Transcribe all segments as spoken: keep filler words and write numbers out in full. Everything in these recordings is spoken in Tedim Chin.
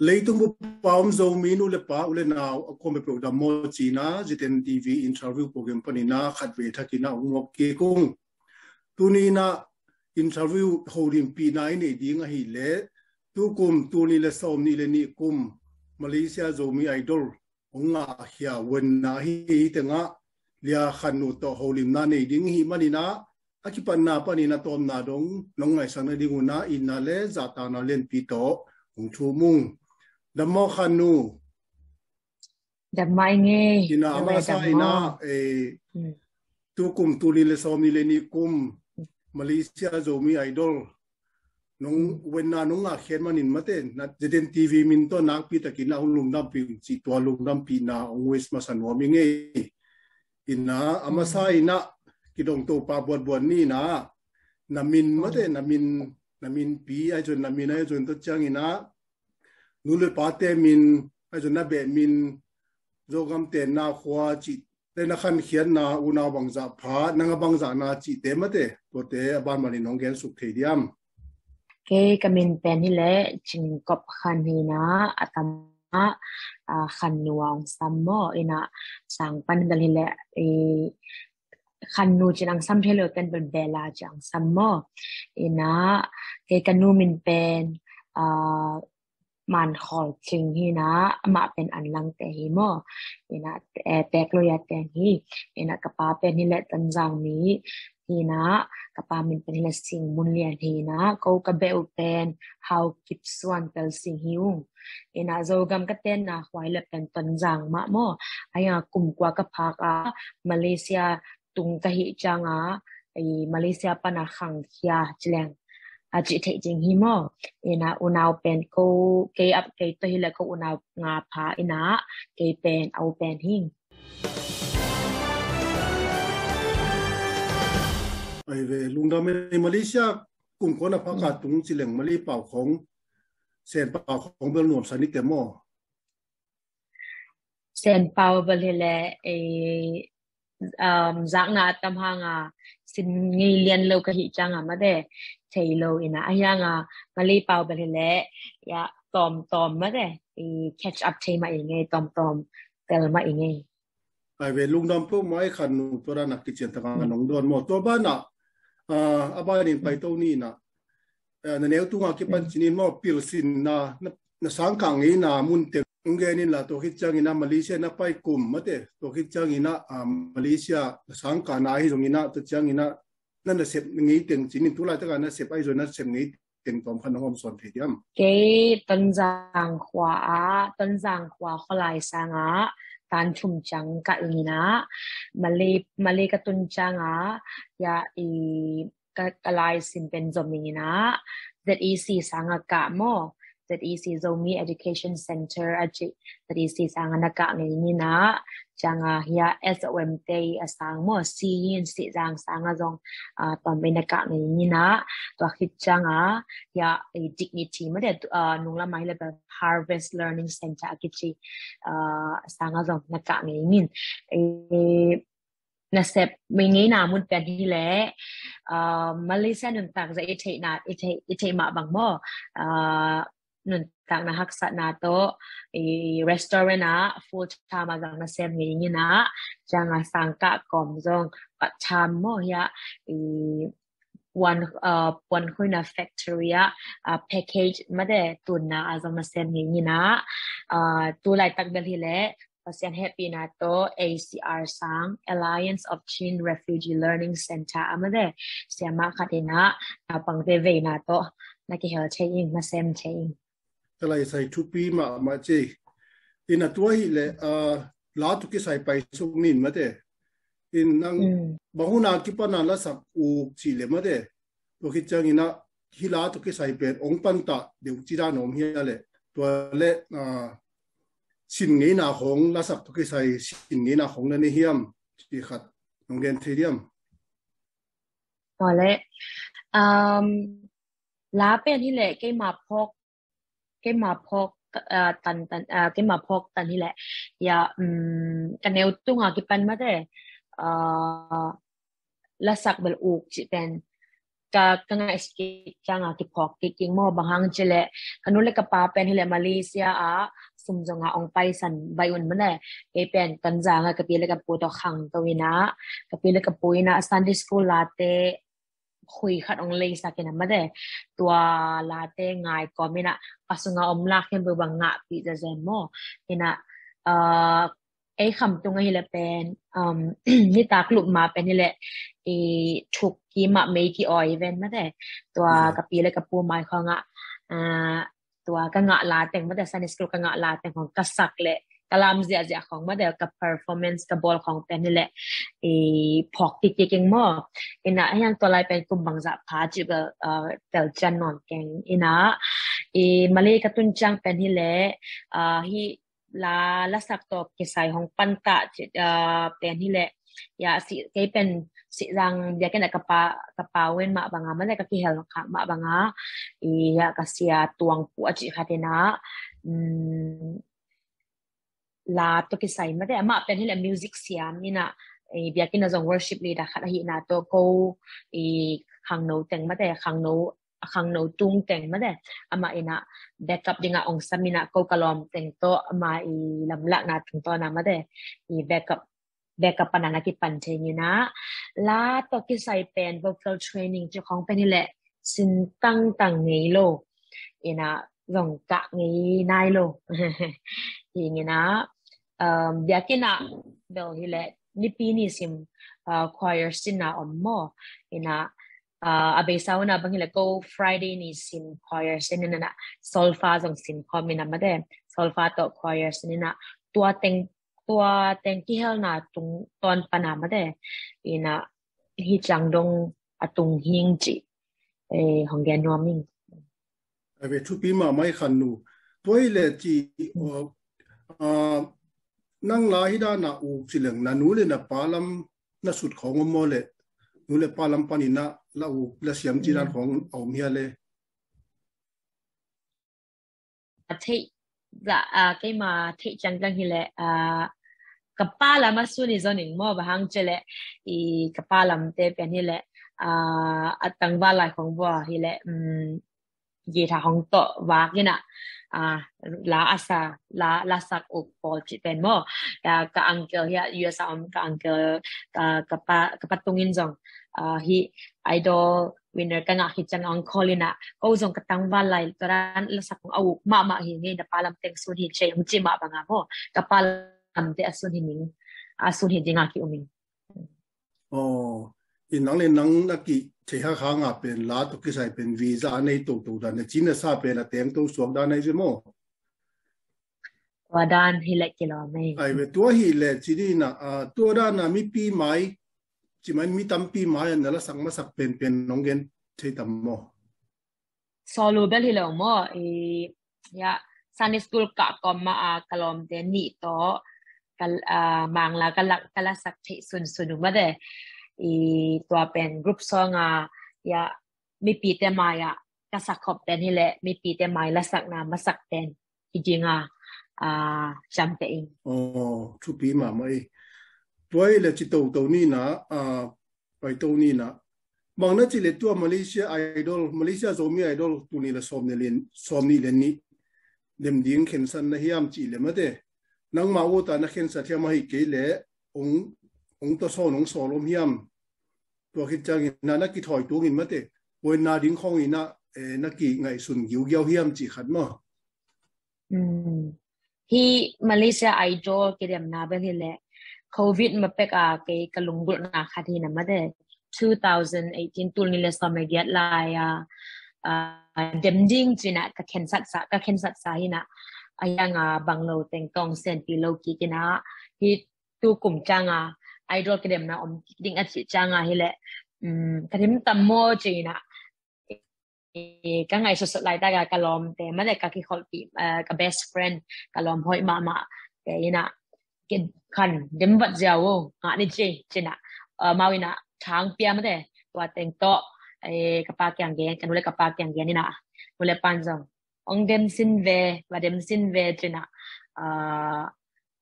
Leitung bup a om Zomi nu le pa, u le nau, a kuam peuhpeuh dam maw ci-in ah, Z N T V interview program panin ah khatvei thakin ah hong muak kik ung. Tuni-in ah interview holimpihna i neih ding ahih leh, tukum tul nih le sawmnih le nih kum Malaysia Zomi Idol hong ngahkhia vuanna ahi hi teng ah, Lia Khan Nu tawh holimna nei ding i hih manin ah, a kipatna panin a tawpna dong nong ngaihsak nading un ah itna le zahtakna lianpi tawh hong thum ung. Dam maw Khan Nu? Dam mah ing ei. Ina, a masa ina, eh, tukum tul nih le sawmnih le nih kum Malaysia Zomi Idol nong vuanna nong ngahkhiat manin mate, Z N T V min tawh nakpi takin ah hong lungdampih cih tua lungdampihna hong wish masa nuam ing ei. Ina, a masa ina kidong to pa buatbuat ni ina, na min mate, na min, na min pi ahi zong, na min ahi zong, tua ciangin ah nu le pate min ahi zong, na beh min, Zogam tenna khua cih te, na khankhiatna unau bangzah pha, nang a bangzahna cihte mate, tuate a banbanin hong gensuk thei diam? Kei ka min pen hi leh Cing Kop Khan hi ina, a tam ah, ah, Khan Nu a hong sam maw. Ina, sang pan bel hi leh, eh, Khan Nu ci-in hong sam thei lo ten bel Bella ci-in hong sam maw. Ina, kei ka nu min pen, ah, Man Khawl Tling hi ina, amah pen Anlangte hi maw. Ina, eh, Tekloi a teng hi. Ina, ka pa pen hi leh Tonzang mi hi ina, ka pa min pen hi leh Sing Mun Lian hi ina, ko ka beh uh pen Hau Kip Suan Tel Sing hi ung. Ina, Zogam ka tenna khua hi leh pen Tonzang mah maw. Ahi zongin kum kua ka phak a, Malaysia tung ka hih ciangin, i Malaysia pan a khangkhia ci leng a cih theih ding hi maw. Ina, unau pen ko, kei a, kei tawh hi leh ko unau nga pha ina, kei pen a u pen hi. Ai ve, lungdam ei. Malaysia kum kua na phak a tung ci leng Malay pau khong, Sen pau khong bel nuamsa ni te maw? Sen pau bel hi leh, eh, um, zakna a tam hang a, sin ngei lian lo ka hih ciangin mate, thei lo ina, ahi zongin Malay pau bel hi leh, ya, tawmtawm mate, i catch up thei mah ing ei, tawmtawm tel mah ing ei. Ai ve, lungdam peuhmah ei Khan Nu, tua dan a kician takin nong dawn maw. Tua banah, ah, a banin paito ni ina, eh, na neu tunga kipan cinin maw, pilsinna, na, na sangkah ngeina mun teng hong gen inla, tua khit ciangin ah Malaysia na pai kum mate, tua khit ciangin ah, ah, Malaysia na sangkahna ahi zongin ah, tua ciangin ah na nasep ngei teng cinin, tu laitak a nasep ahi zong nasep ngei teng tawm khat nong hawm sawn thei diam? Kei Tonzang khua ah, Tonzang khua khualai sang ah tan thum ciang ka ing ina, Malay, Malay ka tun ciangin, ya, i ka, ka laisim pen Zomi ing ina, Z E C sang ah kah maw, Z E C, Zomi Education Center a cih, Z E C sang ah na kah ngei ing ina, ciangin hiah S O M te a sang maw, Siyin Sihzang sang ah zong, ah, tawm bei na kah ngei ing ina, tua khit ciangin hiah, eh, Dignity mate, ah, nunglam ah hi leh bel Harvest Learning Center a kici, ah, sang ah zong na kah ngei ing in. Eh, nasep ngei ngeina mun pen hi leh, ah, Malaysia nuntak zah i theihna, i theih, i theih mah bang maw, ah, nuntakna haksatna tawh, i restaurant ah full time a zong nasem ngei ing ina, ciangin sangkah kawm zong part time maw hiah, i puan, ah, puan khuina factory ah, ah, package mate tunna a zong nasem ngei ing ina, ah, tu laitak bel hi leh Pasian hehpihna tawh A C R sang, Alliance of Chin Refugee Learning Center a mate, siamah khat ina, naupangte veina tawh na kihel thei ing, na sem thei ing. Ka laisai thupi mahmah ci. Ina, tua hi leh, ah, la tawh kisai pai suk ning mate. Ina, nang bang hun a kipan a lasak uk ci leh mate, tua khit ciangin ah hih la tawh kisai pen hong panta deuh ci dan om hia leh, tua leh, ah, sin ngeina khong, lasak tawh kisai sin ngeina khong na nei hiam, ci khat nong gen thei diam? Tua leh, um, la pen hi leh keima phawk, keima phawk, ah, tan, tan, ah, keima phawk tan hi leh, ya, um, ka neu tunga kipan mate, ah, lasak bel uk cih pen ka, ka ngaihsut kik ciang a kiphawk kik kik maw, bang hang ci leh ka nu le ka pa pen hi leh Malaysia ah sum zong a ong paisan baih un mah leh, kei pen Tonzang a ka pi le ka pu tawh khangto in ah, ka pi le ka pu in ah Sunday school late khui khat ong leisak in ah mah leh, tua late ngai kawm in ah, a sung a om lak hiam bang ngahpih zezen maw. In ah, ah, ei Khamtung ahi leh pen, um, nitak lup ma pen hi leh i thuk ki mah mei ki awi ven mah leh, tua ka pi le ka pu mai khawng ah, ah, tua ka ngah la teng mah leh, Sunday school ka ngah la teng khawng ka sak leh ka lam ziahziah khawng mah leh, ka performance ka bawl khawng pen hi leh i phawk kik kik ing maw. In ah hiang tua lai pen kum bangzah pha ci bel, ah, tel cian nawn keng. In ah i Malay ka tun ciang pen hi leh, ah, hi la lasak tawh kisai hong pantah ci, ah, pen hi leh, ya, si, kei pen si zang biakinn ah ka pa, ka pa wen mah bang a mah leh ka kihel khak mah bang a, i, ya, ka sia Tuang Pu a ci khat in ah, um, la tawh kisai mah leh, amah pen hi leh music siam in ah, i, biakinn ah zong worship leader khat ahi in ah, tua ko i khangno teng mah leh, khangno a khangno tung teng mah leh, amah in ah backup ding a ong sam in ah, ko ka lawm teng tawh amah i lamlahna tungtawn a mah leh, i backup, backup pan a na kipan thei in ah, la tawh kisai pen vocal training ci khawng pen hi leh sin tangtang ngei lo. In ah zong kah ngei nai lo. Hi in ah, um, biakinn ah bel hi leh Nipi nisim, uh, choir sin a om maw. In ah, ah, a beisa un ah bang hi leh ko Friday nisim choir sin in ah, solfa zong sin khawm in ah mah leh, solfa tawh choir sin in ah, tua teng, tua teng kihelna tungtawn pan a mah leh, in ah hi ciang dong a tung hing ci, eh, hong gen nuam ing. Ai ve, thupi mahmah i Khan Nu. Tua hi leh ci, uh, uh, nang la hi dan a uk ci leng, na nu le na pa lam na sut khawng om maw leh, nu le pa lam pan in ah la uk la siam ci dan khawng a om hia leh? A theih, za, a, keima theih ciangciang hi leh, a, ka pa lam a sun hi zon ing maw, bang hang ci leh, i, ka pa lamte pen hi leh, a, a tangval lai khawng bua hi leh, um, guitar hong tawh vak in ah, ah, la a sa, la, la sak uk pawl ci pen maw. Ya, ka uncle hi a, U S a om ka uncle, ka, ka pa, ka pa tung in zong, ah, hi Idol winner ka ngah khit ciang ong call in ah, ko zong ka tangval lai tua dan la sak uk mahmah hi ing, na pa lam teng sun hi ci ing ci mah bang a maw. Ka pa lamte a sun hi ning, a sun hi ding a ki um ing. Aw, i nang le nang na kithei hakha nga pen la tawh kisai pen visa a nei toto dan, na cina sa pen a teng to suak dan ahi ve maw? Tua dan hi leh kilawm ei. Ai ve, tua hi leh ci ding in ah, ah, tua dan a mipi mai, ci mai mi tampi mai a na la sak masak penpen nong gen thei tam maw? Solo bel hi lo maw, i, ya, Sunday school kah kawm mah a ka lawmte nih tawh ka, ah, Mangla ka la, ka la sak theih sunsun uh mah leh, i, tua pen group song a, ya, mipite mai ah ka sak khop pen hi leh mipite mai la sakna masak pen hi ding a, ah, ciamteh ing. Aw, thupi mahmah ei. Tua hi leh ci toto ni in ah, ah, paito ni in ah. Bang na ci leh tua Malaysia Idol, Malaysia Zomi Idol tul nih le sawm nih le, sawm nih le nih dem ding khensat na hiam ci leh mate. Nangmah ut a na khensat hiam, ahih kei leh ong, ong tawsawn ong sawl om hiam? Tua khit ciangin na, na kithawi tung in mate. Buaina ding khawng in ah, eh, na kingaihsun giugiau hiam ci khat maw? Hmm. Hi Malaysia Idol kidemna bel hi leh Covid mapek a kei ka lunggulhna khat hi in ah mate. Two thousand eighteen tul nih le sawm le giat lai a, ah, dem ding ci in ah ka khensat sa, ka khensat sa hi in ah, a hiang a bang lo teng tawng senpi lo kik in ah, hi tu kum ciang a Idol kidemna om ding a cih ciang a hi leh, um, ka dem tam maw ci in ah, eh, ka ngaihsutsut laitak a ka lawmte mah leh ka kikholhpih, eh, ka best friend, ka lawm hoih mahmah te in ah, kei khan dem vat ziau o, ngah ni ci, ci in ah, eh, amau in ah thang pia mate, tua teng tawh, eh, ka pa kiang gen, ka nu le ka pa kiang gen in ah, nu le pa in zong ong dem sin ve, va dem sin ve ci in ah, ah,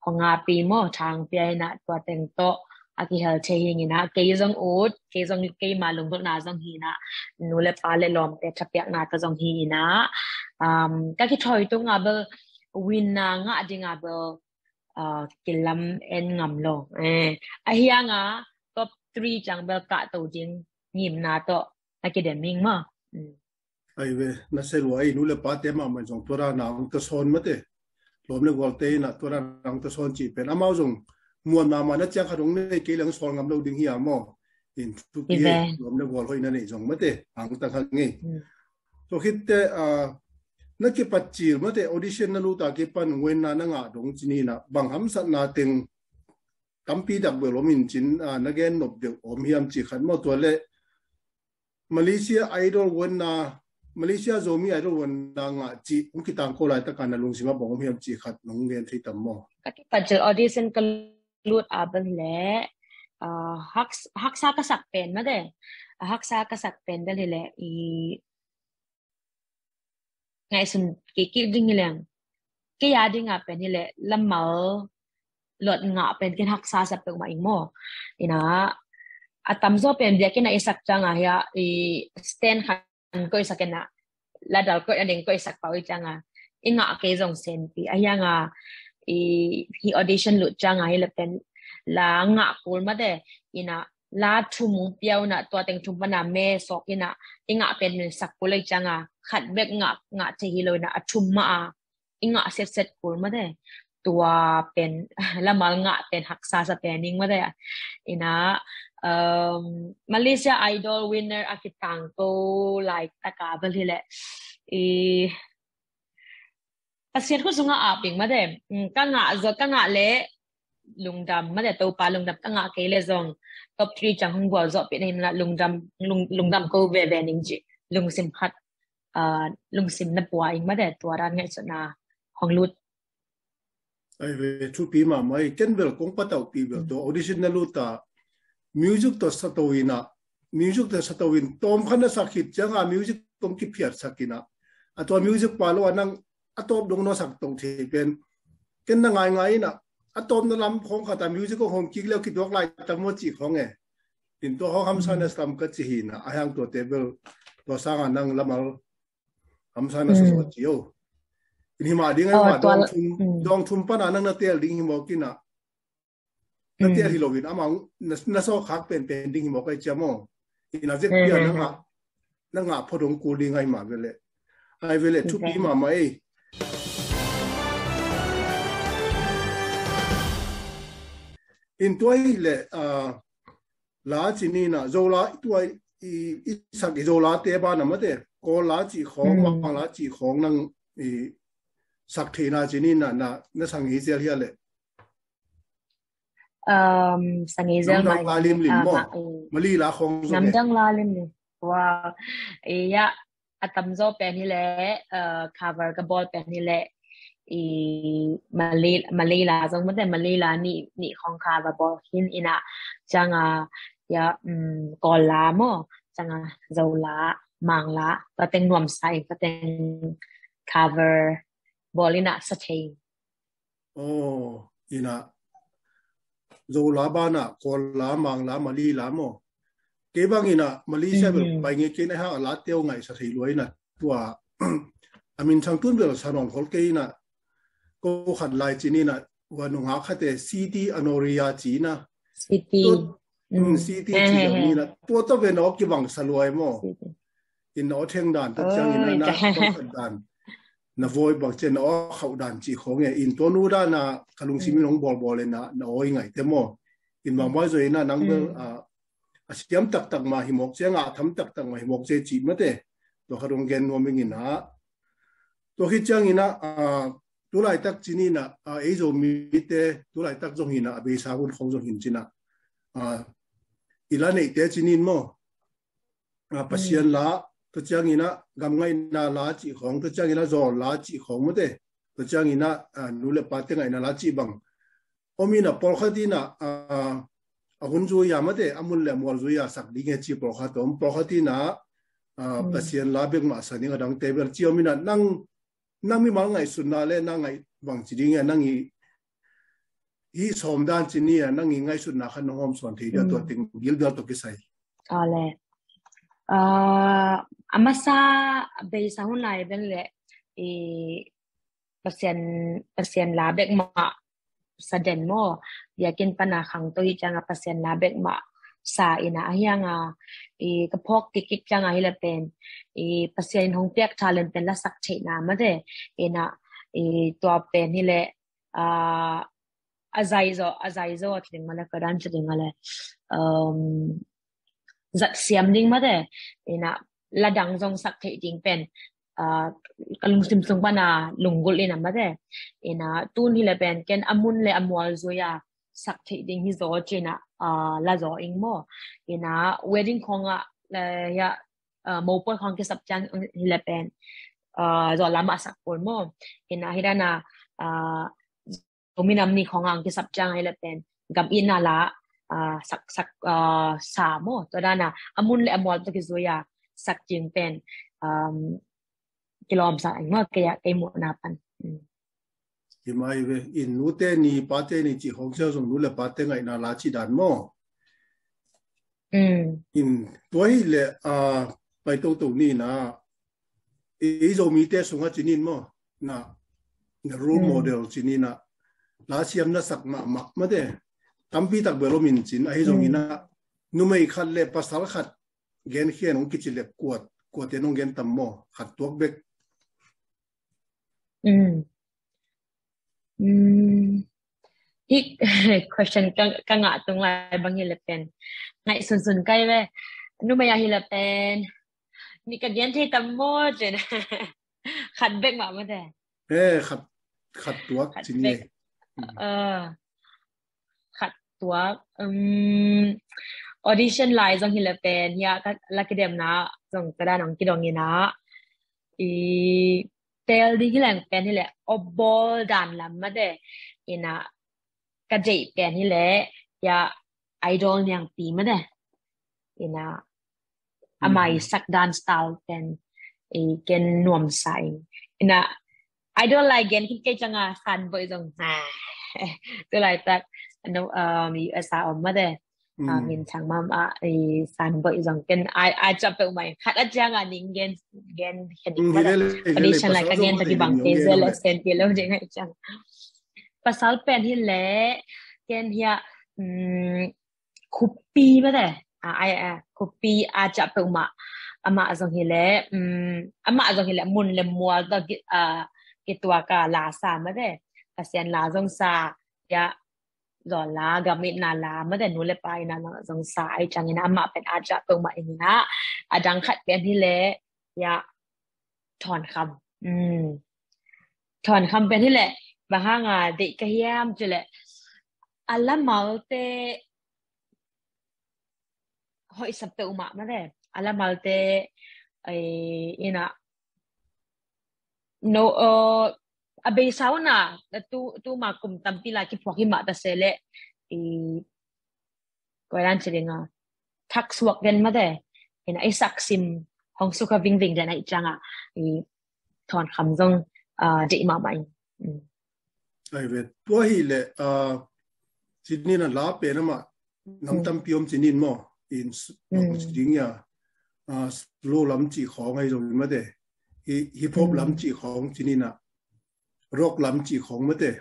hong ngahpih maw, thang pia in ah, tua teng tawh a kihel thei hi ing. Ina kei zong ut, kei zong keima lunggulhna zong hi ina, nu le pa le lawmte thapiakna tawh zong hi ina, um, ka kithawi tungah bel winna ngah dingah bel, uh, kilam en ngam lo. Eh, ahi hanga top three ciang bel kahto ding ngimna tawh na kidem ing maw. Mm. Ai ve, na se lua ei, nu le pate mahmah zong tua dan a hong tasawn mate. Lawm le gualte ina tua dan a hong tasawn cih pen amau zong muan mahmah na ciang khat hong nei kei leng sawl ngam lo ding hi a maw. In thupi ei, lawm le gual hoih na neih zong mate, hong tang hang ei. Mm. Tua khitte, ah, na kipat cil mate, audition na lut a kipan winna na ngah dong ci ni ina, bang hamsatna teng tampi tak bel om in cin, ah, na gen nop deuh om hiam cih khat maw, tua le Malaysia Idol winna, Malaysia Zomi Idol winna ngah cih hong kitangko laitaka na lungsim ah bang om hiam cih khat nong gen thei tam maw? Ka kipat cil audition ka lut a bel hi leh, ah, hak-, haksa ka sak pen mate. Haksa ka sak pen bel hi leh i ngaihsun kikik ding hi leng, kei a dinga pen hi leh lamal lot ngah pen ken haksa sa peuhmah ing maw. Ina a tamzaw pen biakinn a i sak cianga hi a, i stand khan koih sak ina, la dal koih a ding koih sak pah uh i cianga i ngah kei zong senpi. Ahi hanga i, hi audition lut cianga hi leh pen la ngah kul mate. Ina la thum hong pia uh ina, tua teng thum pana me sawk ina i ngah pen min sak kul ei cianga khat bek ngah, ngah thei hi lo ina a thum mah a i ngah setset kul mate. Tua pen lamal ngah pen haksa sa pen ing mate. Ina, um, Malaysia Idol winner a kitangko laitaka bel hi leh i Pasian khut sungah ap ing mate. Mm, ka ngah zaw, ka ngah leh lungdam mate, Topa lungdam, ka ngah kei leh zong top three ciang hong gualzawhpih na himna lungdam, lung-, lungdam ko veve ning ci lungsim khat, ah, lungsim na pua ing mate, tua dan ngaihsutna hong lut. Ai ve, thupi mahmah ei, ken bel kong patauhpih bel tua audition na lut a music tawh sato ina, music tawh sato in tawm khat na sak khit cianga music kong kiphiat sak ina, a tua music pa lo a nang a tawp dong na sak to thei pen ken na ngaingai ina, a tawpna lam khawng khat a music kong hawm kik leh kituak lai tam maw cih khawng e. In tua khawng hamsa na sa tam ka ci hi ina, a hiang tuate bel tua sanga nang lamal hamsa na sa zaw ci o. In hi mah ding a, hi mah dawng thum, dawng thum pana nang na tel ding hi mawk ina. Na tel hi lo in amah na, na sawk khak penpen ding hi mawk ai cia maw. Ina zek pia na ngah, na ngah phot hong kul ding ai mah ve leh. Ai ve leh thupi mahmah ei. In tua hi leh, ah, la ci ni ina, Zola tua i, i sak i Zola te bana mate, Kawl la cih khawng, Mang la cih khawng nang i sak theihna ci ni ina, na, na sang hi zel hia leh. Um, sang hi zel mai. Namdang la limlim maw? Mali la khawng zong e. Namdang la limlim. Wow. Iya, a tamzaw pen hi leh, uh, cover ka bawl pen hi leh i Malay, Malay la zong mate, Malay la nih, nih khawng cover bawl khin ina, cianga, ya, um, Kawl la maw, cianga Zola, Mang la, pateng nuamsa in, pateng cover bawl ina sa thei. Oh, ina Zola bana Kawl la, Mang la, Mali la maw. Kei bang ina Malaysia bel pai ngei kei na hang a la teu ngaihsa thei lua ina tua a min chang tun bel sa nawn khol kei ina, ko khat lai ci ni ina, ua nungak khate Siti Anoria ci ina. Siti. Tua, mm, Siti ci ni ina. Tua tawh ve na aw kibang sa lua ei maw. Siti. In na aw theng dan tawh ciang ina na aw khat dan, na voi bang cian na aw khauh dan cih khawng e. In tua nu dan a ka lungsim in hong bawlbawl ina na aw i ngaihte maw. In bang bai zaw ina nang bel, ah, a siam taktak mah hi mawk cia, ngah tham taktak mah hi mawk cia cih mate. Tua khat hong gen nuam ing ina. Tua khit ciang ina, ah, tulaitak ci ni ina, ah, ei Zomite tulaitak zong hi ina, a beisa hun khawng zong hi in ci ina, ah, i la neihte ci ni in maw. Ah, Pasian la, tua ciang ina gam ngaihna la cih khawng, tua ciang ina zawl la cih khawng mate. Tua ciang ina, ah, nu le pate ngaihna la cih bang om ina, pawlkhat ina, ah, a hun zui a mate, a mun le a mual zui a sak ding e ci pawlkhat om, pawlkhat ina, ah, Pasian la bek mah sa ding a dangte bel ci om ina, nang, nang mimal ngaihsutna le nang ngaih bang ci ding e, nang i hih sawm dan ci ni a, nang i ngaihsutna khat nong hawm sawn thei dia, tua teng gilbel tawh kisai. Awle. A masa beisa hun lai bel le, i Pasian, Pasian la bek mah sa den maw. Biakinn pana khangto hi cianga Pasian la bek mah sa ina, ahi hanga i ka phawk kikik cianga hi le pen, i Pasian in hong piak talent pen la sak theihna mate. Ina, i tua pen hi le, a, a zaizaw, a zaizaw ci ding male, ka dan ci ding male, um, zat siam ding mate. Ina, la dang zong sak theih ding pen, a, ka lungsim sung pana lunggulh ina mate. Ina, tun hi le pen ken a mun le a mual zui a sak theih ding hi zaw cina, a, la zaw ing maw. Ina, wedding khawngah le, ya, a, mopawl khawng kisap ciang hi le pen, a, zaw lamah sak pawl maw. Ina, hi dana, a, minam ni khawng ang kisap ciang hi le pen gam itna la, a, sak, sak, a, sa maw. Tua dana a mun le a mual tawh kizui a sak ding pen, um, kilawm sa ing maw, kei, kei muhna pan. Mm. Hi mai ve, in nute ni pate ni ci khawng sia zong nu le pate ngaihna la ci dan maw. Mm. In tua hi le, a, pai toto ni na, i, i Zomite sunga ci nin maw, na, na role model ci ni na, la siam na sak mahmah mate. Tampi tak bel om in cin, ahi zong ina, numei khat le pasal khat gen khian hong kici le kuat, kuat en hong gen tam maw, khat tuak bek. Mm. Mm. Hi question ka, ka ngah tung lai bang hi le pen, ngaih sunsun kai ve. Numei a hi le pen, ni ka gen thei tam maw cin. Khat bek mah mate. Eh, khat, khat tuak cin ni. Khat tuak, um, audition lai zong hi le pen, hia ka la kidemna zong ka dan ong kidong ina, i tel ding hi leng pen hi le, o bawl dan lam mate. Ina, ka deih pen hi le, ya, Idol niangpi mate. Ina, a mai sak dan style pen, i ken nuam sa ing. Ina, Idol lai gen khin kei cianga Sanboih zong, ha, tu laitak, no, um, U S A om mate. A, min thang mam a, i Sanboih zong ken ai, ai cap peuh mai. Khat a cianga ning gen, gen khen ing mate. Audition lai ka gen ta kibang kei zel le sen kei lo ding ai ciang. Pasal pen hi le, ken hia, um, Khupi mate. A, ai, a, Khupi a ciah peuhmah. Amah zong hi le, um, amah zong hi le mun le mual tawh ki, a, kituak a la sa mate. Pasian la zong sa, ya, zaw la, gam itna la mate, nu le pa itna la zong sa ai ciangin amah pen a ciah peuhmah ing ina. A dang khat pen hi le, ya, Thawn Kham. Um. Thawn Kham pen hi le, bang hanga deih ka hiam ci le, a la malte hoih sa peuhmah mate. A la malte, eh, ina, no, uh, a beisa una, tu, tuma kum tampi la kiphuak hi mah ta se le, i, koi dan ci ding a, thak suak den mate. Ina, i sak sim hong sukha vingving den ai cianga, i Thawn Kham zong, a, deih mahmah ing. Um. Ai ve, tua hi le, a, ci ni na la pen amah nam tampi om ci nin maw. In, um, ci ding ya, a, slow lam ci khawng ai zong mate. Hi, hip hop lam ci khawng ci ni na, rock lam ci khawng mate.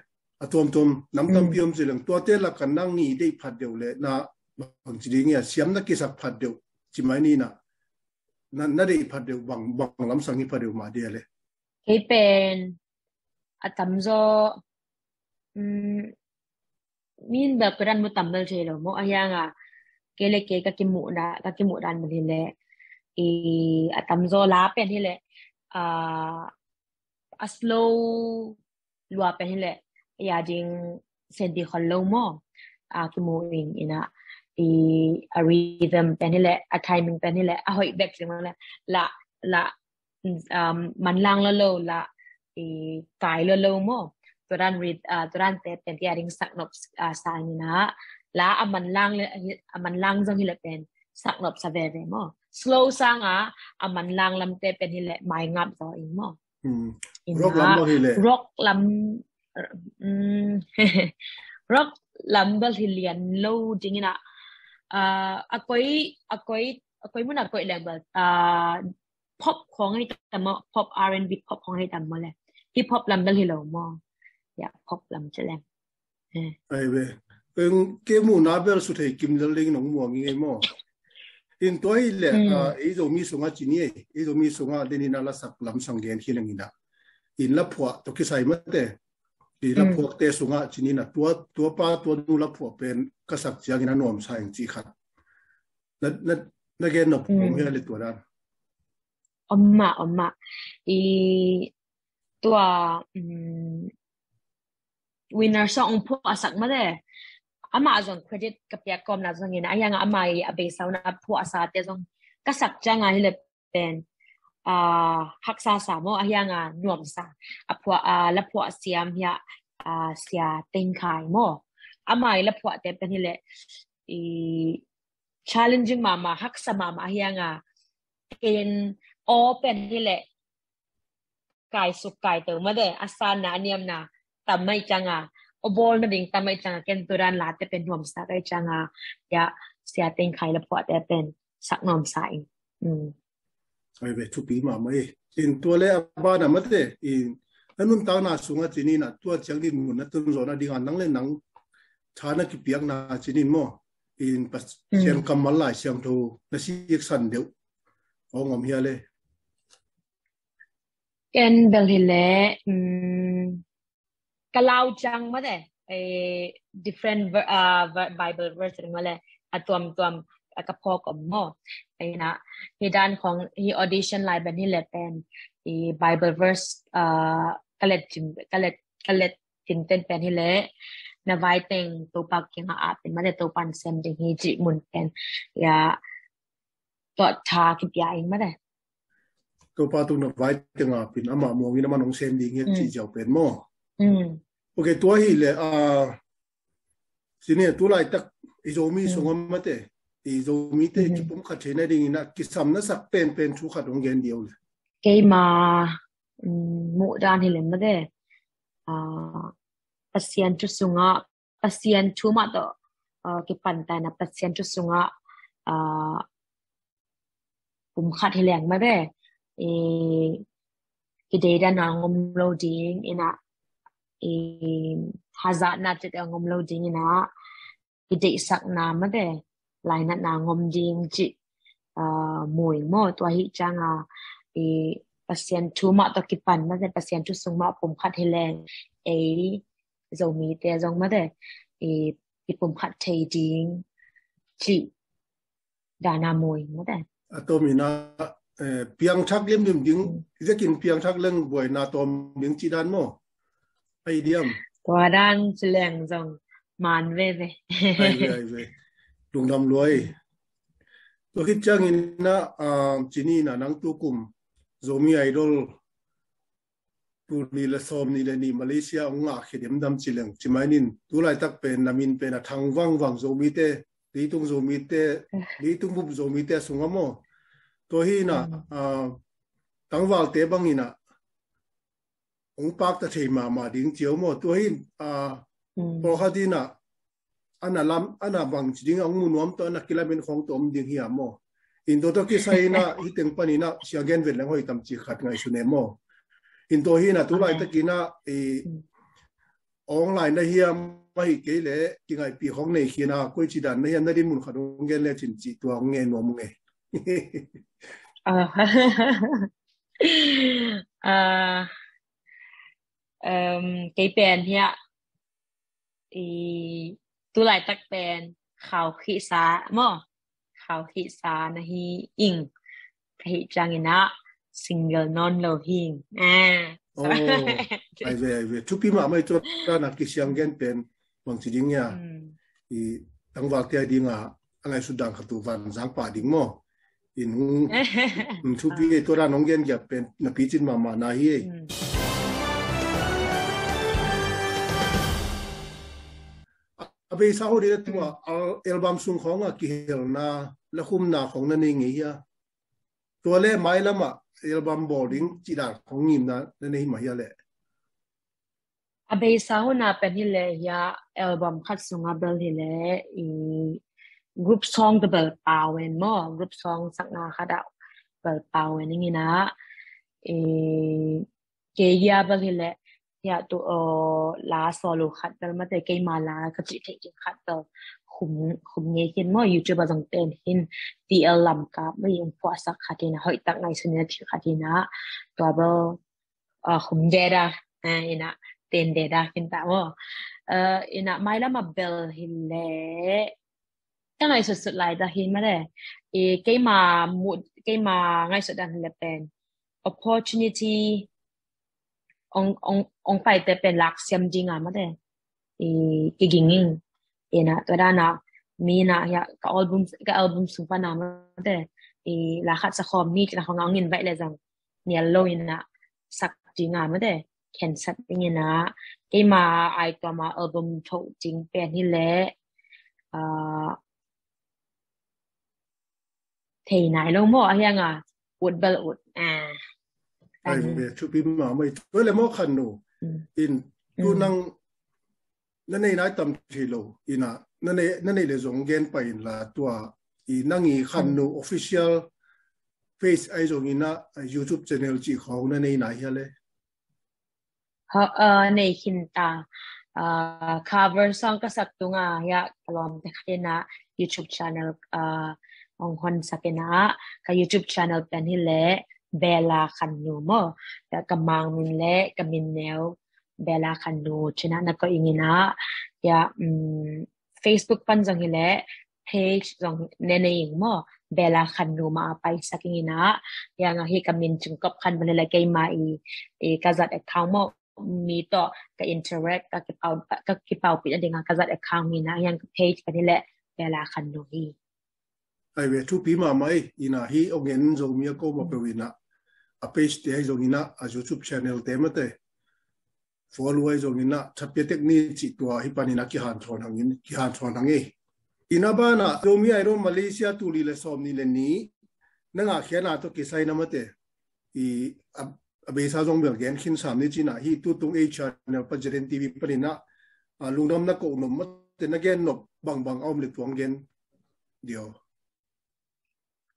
A tuamtuam nam tampi om ci leng, tuate lak a nang i deih phat deuh le, na bang ci ding ya, siam na kisak phat deuh ci mai ni na, na, na deih phat deuh bang, bang lam sang hi phat deuh mah dia le. Kei pen a tamzaw, um, min bel ka dan mu tam bel thei lo maw, a hianga kei le kei ka kimuh na, ka kimuh dan bel hi le, i, a tamzaw la pen hi le, a, a slow lua pen hi le, ya ding senti khol lo maw. A, kimu ing ina, i, a rhythm pen hi le, a timing pen hi le, a hoih bek sing le, la, la, um, manlang lo lo la, i, kai lo lo maw. Turan rit, a, turan te pen ya ding saknop, a, sa ina, la a manlang le, a manlang zong hi le pen saknop sa veve maw. Slow sanga a manlang lamte pen hi le mai ngap zaw ing maw. Ina, rock lam bang hi le, rock lam, um, Rock lam bel hi lian lo ding in ah, ah, a koi, a koi, a koi mun a koi leng bel, ah, pop khong hi tam maw, pop R and B pop khong hi tam maw le. Hip hop lam bel hi lo maw. Ya, pop lam ci leng. Eh. Ai ve. Eng ke mu na bel su thei kim lel ding nong muang i ngei maw. In tua hi le, hmm, ah, ei Zomi sungah ci ni ei. Ei Zomi sungah den in ah lasak lam sang gen hi leng in ah. In la phuah tawh kisai mate. I la, hmm, phuakte sungah ci ni in ah. Tua, tua pa, tua nu la phuah pen ka sak ciangin a nuamsa ing ci khat. Na, na, na gen nop, hmm, om hia le tua dan. Om mah, om mah. I tua, um, winner song phuah a sak mate. Amah zong credit ka piak kawmna zong in, a hiang a amah i a beisa un a phuah a sate zong ka sak ciang a hi le pen, ah, haksa sa maw, a hiang a nuamsa. A phuah, ah, la phuah siam hi a, ah, Sia Teng Khai maw. Amah i la phuahte pen hi le, i challenging mahmah, haksa mahmah a hiang a. Ken aw pen hi le, kai suk kai teu mate, a sanna, a niamna tam mah i ciang a, aw bawlna ding tam mah i ciang a, ken tua dan late pen nuamsa ka i ciang a, ya, Sia Teng Khai la phuahte pen sak nuamsa ing. Mm. Ai ve, thupi mahmah ei. In tua le a bana mate, in a nuntakna sungah ci ni in ah, tua ciang dinmun na tun zawhna ding a nang le nang tha na kipiakna ci ni in maw. In Pasian, mm, kammal Lai Siangtho na siksan deuh hong om hia le. Ken bel hi le, um, ka lau ciang mate, eh, different ver-, ah, ver-, Bible verse ring male, a tuamtuam, a ka phawk om maw. Ei na, hi dan khong, hi audition lai ben hi le pen, i Bible verse, ah, ka let cin, ka let, ka let cin ten pen hi le, na vai teng Topa kiangah ap in mate, Topa in sem ding hi ci mun pen. Ya, tua tha kipia ing mate. Topa tung na vai teng ap in, amah muang in amah nong sem ding hi, mm, ci ziau pen maw. Mm. Ok, tua hi le, ah, ci ni, tu laitak i Zomi, mm, sungah mate, i Zomite, mm, kipumkhat theihna ding in ah kisam na sak penpen thu khat hong gen diau le. Keima, mm, muh dan hi le mate, ah, Pasian thu sungah, Pasian thu mah tawh, ah, kipan ta in ah Pasian thu sungah, ah, pumkhat hi leng mate, i, kideih dan a ngom lo ding in ah, i, hazatna cit a ngom lo ding in ah, i deihsakna mate, lainatna ngom ding cih, ah, mu ing maw. Tua hi ciang a, i, Pasian thu mah tawh kipan mate, Pasian thu sung mah pumkhat hi leng, ei Zomite zong mate, i, i pumkhat thei ding cih dan a mu ing mate. A tom in ah, eh, piangthak limlim ding, mm, zekin piangthak leng buaina tom ding cih dan maw. Ai diam. Tua dan ci leng zong man veve. Ai ve, ai ve. Lungdam lua ei. Tua khit ciangin ah, ah, ci ni in ah nang tukum Zomi Idol tul nih le sawmnih le nih Malaysia hong ngah khia diamdam ci leng, ci mai nin, tu laitak pen na min pen a thang vangvang Zomite, leitung Zomite, leitung bup Zomite sungah maw. Tua hi in ah, mm, ah, tangvalte bang in ah hong pakta thei mahmah ding ci uh maw. Tua hi in, ah, mm, pawlkhat in ah, a na lam, a na bang ci ding a hong mu nuam tawh, a na kilamen khawng tawh om ding hi a maw. In tua tawh kisai in ah, hih teng pan in ah, siang gen vet leng hoih tam ci khat ngaihsun e maw. In tua hi in ah, tu laitak in ah, i, online na hiam ahi kei leh, kingaihpih khawng nei khin a, koi ci dan na hiam na dinmun khat hong gen le cin cih tua hong ngen nuam ung e. Ah. Ah. Um, kei pen hiah, i, tu laitak pen khaukhihsa maw, khaukhihsa na hi ing, ka hih ciangin ah single nawn lo hi ing. Ah. Oh, ai ve, ai ve. Thupi mahmah i tua dan a kisiang gen pen bangci ding ia. Hmm. I tangvalte a ding a, a ngaihsut dan khat uh vanzang pah ding maw. In hong, mm, thupi e, tua dan hong gen giap pen na picin mahmah na hi e. Mm. A beisa ho ding a tua, mm, al-, album sung khawng a kihelna, lakhumna khawng na nei ngei hia. Tua le mailam ah album bawl ding, mm, cih dan khawng ngimna na nei mah hia le. A beisa hun a pen hi leh hia, album khat sungah bel hi leh i group song tawh bel pau en maw, group song sakna khat ah bel pau en ing ina, i kei hia bel hi leh hia tu, aw, la solo khat bel mate, keima la ka cih theih ding khat bel khum, khum ngei khin maw, YouTube ah zong ten khin, T L Lamkap mah i ong phuahsak khat ina, hoih tak ngaihsun ina thil khat ina, tua bel, aw, khum deda, ah, ina, ten deda khin ta maw. Ah, ina, mailam ah bel hi leh ka ngaihsutsut lai ta hi mate. I keima mut, keima ngaihsut dan hi leh pen opportunity ong, ong, ong paite pen lak siam ding a mate. I kiging ing. Ina, tua dan a mi na hia ka album, ka album sung pan a mate. I la khat sa khawm mi kina khong ong in baih leh zong nial lo ina sak ding a mate. Khensat ding ina, keima ai tua ma album tho ding pen hi leh, ah, thei nai lo maw, a hiang a ut bel ut. Ah. Ai ve, thupi mahmah i. Tua leh maw Khan Nu. Mm. In, tu Mm. nang na nei nai tam thei lo ina, na nei, na nei leh zong gen pai in la, tua i nang i Khan Nu official page ai zong ina, YouTube channel cih khawng na nei nai hia leh? Ha, ah, nei khin ta. Ah, cover song ka sak tung a hia, ka lawmte khat ina YouTube channel, ah, ong hon sak ina, ka YouTube channel pen hi leh Bella Khan Nu maw. Hia ka mang min leh ka min neu Bella Khan Nu cih ina na koih ing ina. Hia, um, Facebook pan zong hi leh page zong ne nei ing maw, Bella Khan Nu mah a paisak ing ina. Hia nga hi ka min Cing Kop Khan pan hi leh keima i, i ka zat account maw, mi tawh ka interact, ka kipau, ka kipaupih nading a ka zat account ina, hia ka page pan hi leh Bella Khan Nu hi. Ai ve, thupi mahmah i. Ina, hi ong en Zomi a ko mah peuh ina, a page te ai zong ina, a YouTube channel te mate, follow ai zong ina, thapiatek ni cih tua hi pan ina kihanthawn hang in, kihanthawn hang i. Ina, bana Zomi Idol Malaysia tul nih leh sawmnih leh nih na ngahkhiatna tawh kisai na mate, i, a, a beisa zong bel gen khin sam ni cih ina, hi tutung ei channel pa Zeden T V pan ina, a, lungdam na koh nop mate, na gen nop bangbang a om leh tua ong gen diam?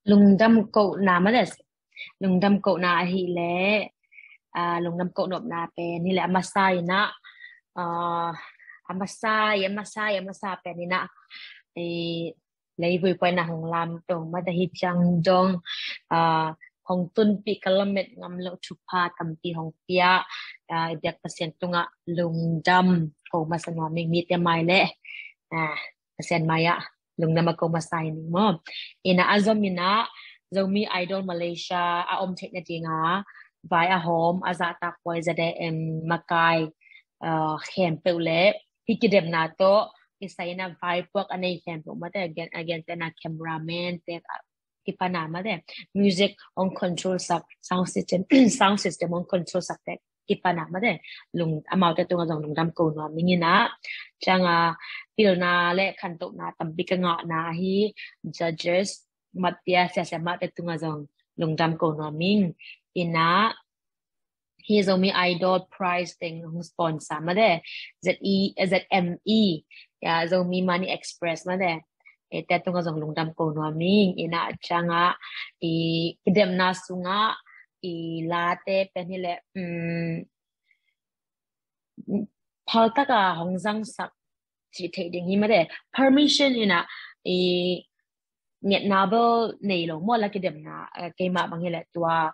Lungdam kohna mate, lungdam kohna ahih leh, ah, lungdam koh nopna pen hi leh a masa ina, ah, a masa, a masa, a masa pen ina, eh, leivui pua ina hong lamto mate hi ciang dong, ah, hong tunpih ka lamet ngam loh thupha tampi hong pia, ah, i biak Pasian tungah lungdam ko masa nuam ing, mite mai leh, ah, Pasian mai ah lungdam a ko masa ing maw. Ina, a zom ina Zomi Idol Malaysia a om theih nading a vai a hawm a zahtak huai Z A M makai, ah, khempeuh leh hi kidemna tawh kisai ina vaipuak a nei khempeuh mate, a gen, a gente na cameraman te, ah, kipan a mate, music ong control sak, sound system, sound system ong control sak te kipan a mate, lung, amaute tungah zong lungdam ko nuam ing ina. Ciang a pilna leh khantohna tampi ka ngahna hi judges, matia siasia mate tungah zong lungdam ko nuam ing. Ina, hi Zomi Idol Prize teng hong sponsor mate, Z E, Z M E, ya, Zomi Money Express mate, eh, te tungah zong lungdam ko nuam ing. Ina, ciang a i kidemna sungah i late pen hi leh, um, phaltak a hong zangsak cih theih ding hi mate. Permission ina, i ngetna bel nei lo maw, la kidemna, eh, keimah bang hi leh tua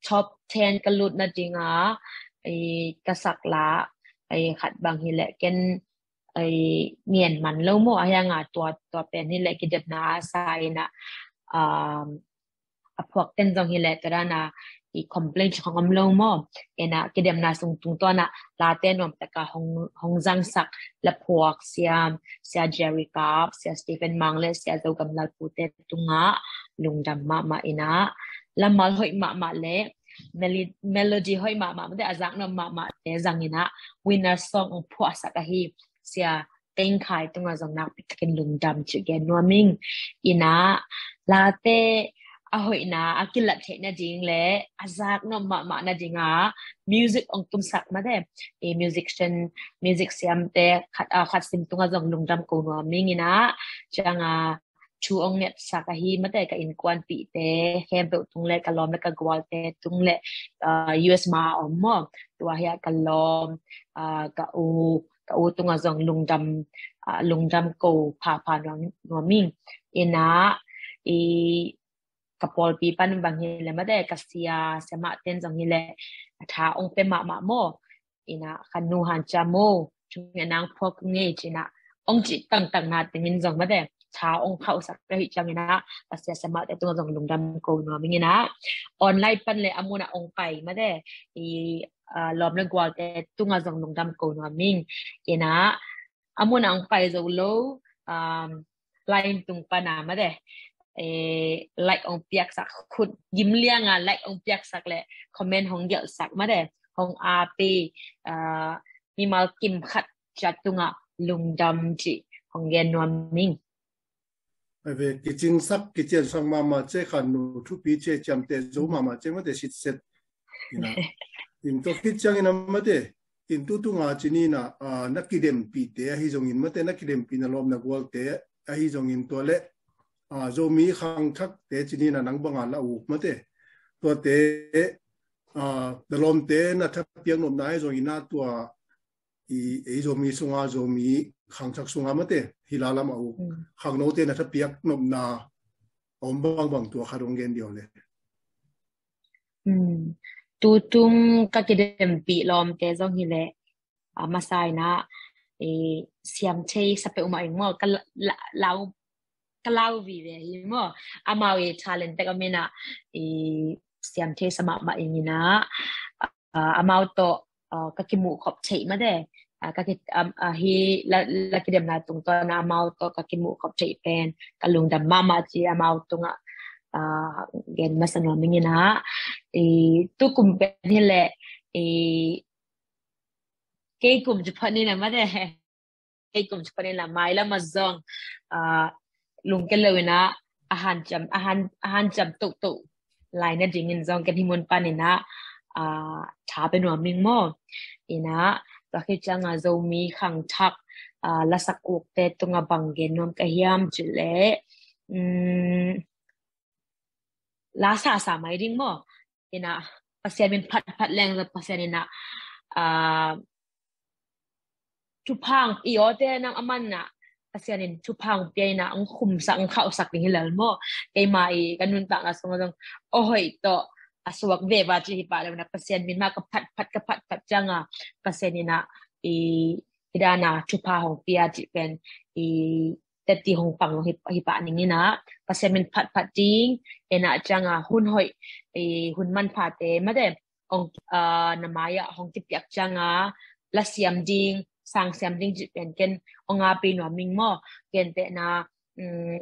top ten ka lut nading a, i ka sak la, i khat bang hi leh ken, i ngen man lo maw, a hiang a tua, tua pen hi leh kidemna a sa ina, um, a phuak ten zong hi leh tua dan a i complain khong om lo maw. Ina, kidemna sung tungtawn a late nuam tak a hong, hong zangsak la phuak sia, sia Jerry Kap, sia Stephen Mang leh sia Zogam Lalpu te tungah lungdam mahmah ina. Lamal hoih mahmah leh meli-, melody hoih mahmah mate, a zak nuam mahmah te zang ina winner song ong phuahsak ahi sia Teng Khai tungah zong nakpi takin lungdam cih gen nuam ing. Ina, late, a hoihna a kilat theih nading le a zak nuam mahmah nadinga music ong tumsak mate. I musician, music siamte khat, a, khat sim tunga zong lungdam ko nuam ing ina, cianga thu ong ngetsak ahi mate, ka innkuanpihte khempeuh tung le ka lawm le ka gualte tung le, a, U S ma om maw, tua hia ka lawm, a, ka u, ka u tunga zong lungdam, a, lungdam ko phapha nuam, nuam ing ina, i ka pawlpi pan bang hi le mate, ka sia, siamah ten zong hi le, a tha ong pe mahmah maw. Ina, ka nu hanciam maw, thungetna ong phuak ngei cina, ong ci tangtang na tengin zong mate, tha ong khauhsak ka hi ciang ina, ka sia siamah te tunga zong lungdam ko nuam ing ina. Online pan le a muna ong pai mate, i, a, lawm le gualte tunga zong lungdam ko nuam ing ina. A muna ong pai zo lo, um, line tung pana mate, e, like ong piaksak, khut gim lianga like ong piaksak le comment hong gelhsak mate, hong api, a, mimal kim khat ciat tunga lungdam ci hong gen nuam ing. Ai ve, kicingsak, kiciansak mahmah ci, khan nu thupi ci, ciamteh zo mahmah ci mate, sitset. Ina, in tua khit ciang ina mate, in tu tunga cini ina, a, na kidempihte ahi zongin mate, na kidempih na lawm na gualte ahi zongin tua le, a, Zomi khangthakte cini ina nang banga la uk mate, tuate, a, na lawmte na thapiak nopna ahi zongin a tua i, ei Zomi sunga, Zomi khangthak sunga mate, hi la lam a uk, mm, khangnote na thapiak nopna om bangbang tua khat ong gen diau le. Mm. Tutung ka kidempih lawmte zong hi le, a, masa ina, e, siam thei sa peuhmah ing maw, ka la, la, lau, ka lau vive hi maw. Amau i talent tek om ina, i siam thei sa mahmah ing ina, a, amau tawh, a, ka kimuh khop theih mate. A, ka ki, a, a, hi la, la kidemna tungtawn a amau tawh ka kimuh khop theih pen ka lungdam mahmah ci amau tungah, a, gen masa nuam ing ina. I, tukum pen hi le, i, kei kum ci phat ni na mate. Kei kum ci phat ni na mai lama zong, a, lungke lo ina a hanciam, a han, a hanciam tohtoh lai nadingin zong ken hi mun pan ina, a, tha pe nuam ing maw. Ina, tua khit cianga Zomi khangthak, a, lasak ukte tunga bang gen nuam ka hiam ci le, mm, la sasa mai ding maw. Ina, Pasian min phatphat leng zong Pasian ina, a, thupha i awte nang a man na, Pasian in thupha pia ina, ong khumsak, ong khauhsak ding hi lel maw. Keima i ka nuntakna sung zong, o hoih tawh, a suak veva ci hi pah le na, Pasian min ma ka phatphat, ka phatphat cianga, Pasian ina, i, i dana thupha hong pia ci pen, i, teti hong pang hi, hi pah ning ina, Pasian min phatphat ding, ina cianga hun hoih, i, hun manphate mate, hong, a, na mai ah hong kipiak cianga, la siam ding, sang siam ding ci pen ken, ong api nuam ing maw, ken te na, mm,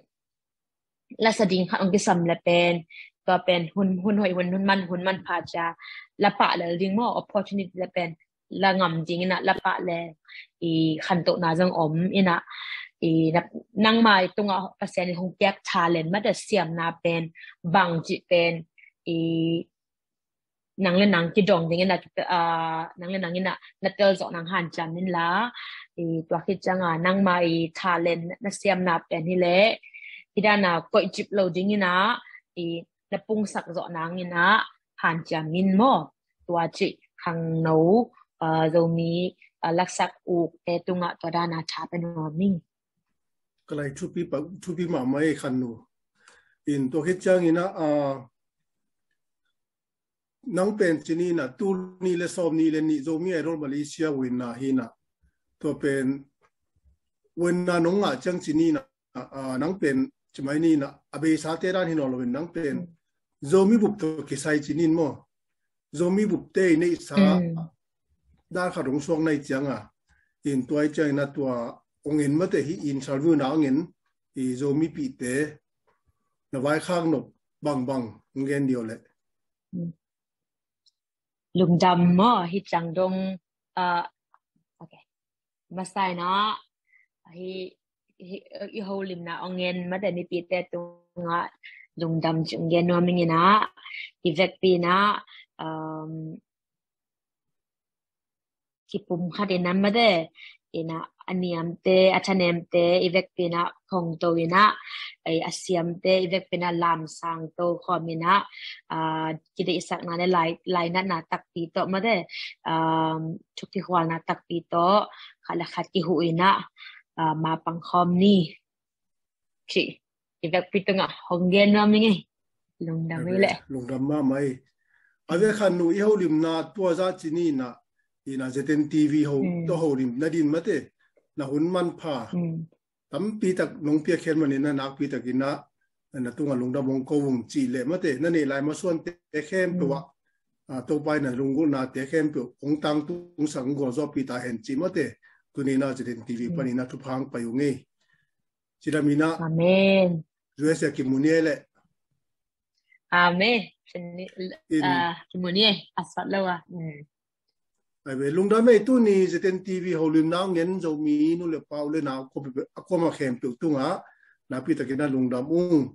la sa ding khat hong kisam le pen, tua pen hun, hun hoih, hun, hun man, hun manpha cia, la pah lel ding maw, opportunity le pen, la ngam ding ina, la pah le, i khantohna zong om ina, i na, nangmai tunga Pasian i hong piak talent mate siamna pen, bang ci pen, i nang le nang kidong ding ina, a, nang le nang ina, na tel zawh nang hanciam in la, i tua khit cianga, nangmai talent na siamna pen hi le, i dana koih cip lo ding ina, i na pungsak zawh nang ina, hanciam in maw, tua ci khangno, a, Zomi, a, lasak ukte tunga tua dana tha pe nuam ing. Ka lai thupi pa, thupi mahmah e khan nu. In tua khit ciang ina, a, nang pen cini ina, tul ni le sawm ni le ni Zomi Idol Malaysia winna hi ina. Tua pen winna nong ngah ciang cini ina, a, a, nang pen cimai ni ina, a beisate dan hi nawn lo in nang pen, mm, Zomi bup tawh kisai cinin maw. Zomi bupte i neihsa, mm, dan khat hong suak nai cianga. In tua i ciang ina tua ong en mate hi interview na ong en i Zomipihte na vaikhak nop bangbang ong gen diau le. Mm. Lungdam maw, hi ciang dong, a, ok. Masa ina, hi, hi, i holimna ong en mate mipite tunga, lungdam ci hong gen nuam ing in ah, i vekpi in ah, um, kipumkhat in ah mate, in ah a niamte, a thanemte i vekpi in ah khongto in ah, ei, a siamte i vekpi in ah lamsangto khawm in ah, ah, kideihsakna le lai, lainatna takpi tawh mate, um, thukikhualna takpi tawh khat le khat kihuh in ah, ah, mapang khawm ni. Ci i vekpi tungah hong gen nuam ing ei. Lungdam ei leh. Lungdam mahmah ei. A ve khan nu i holimna tua zah ci ni in ah, in ah Z N T V ho, mm, tua holimna din mate, na hun manpha, mm, tampi tak nong piakkhiat manin ah nakpi takin ah na tungah lungdam hong ko ung cih leh mate, na neih lai masuante khempeuh ah, mm, ah, Topa in ah lunggulhnate khempeuh hong tangtungsak, hong gualzawhpih ta hen cih mate, tuni in ah Z N T V, mm, panin ah thupha hong pai ung ei. Cidam in ah. Amen. U S A kimu ni ei leh. Amen. Cidam in ah, kimu ni ei, a sawt lo a. Mm. Ai ve, lungdam ei, tuni Z N T V holimna hong en Zomi nu le pa, u le nau, a kuama khempeuh tungah nakpi takin ah lungdam ung.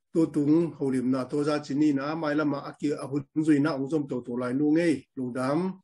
Tutung holimna tua zah ci ni in ah, mailam ah a ki, a hun zui in ah hong zom toto lai nu ngei. Lungdam.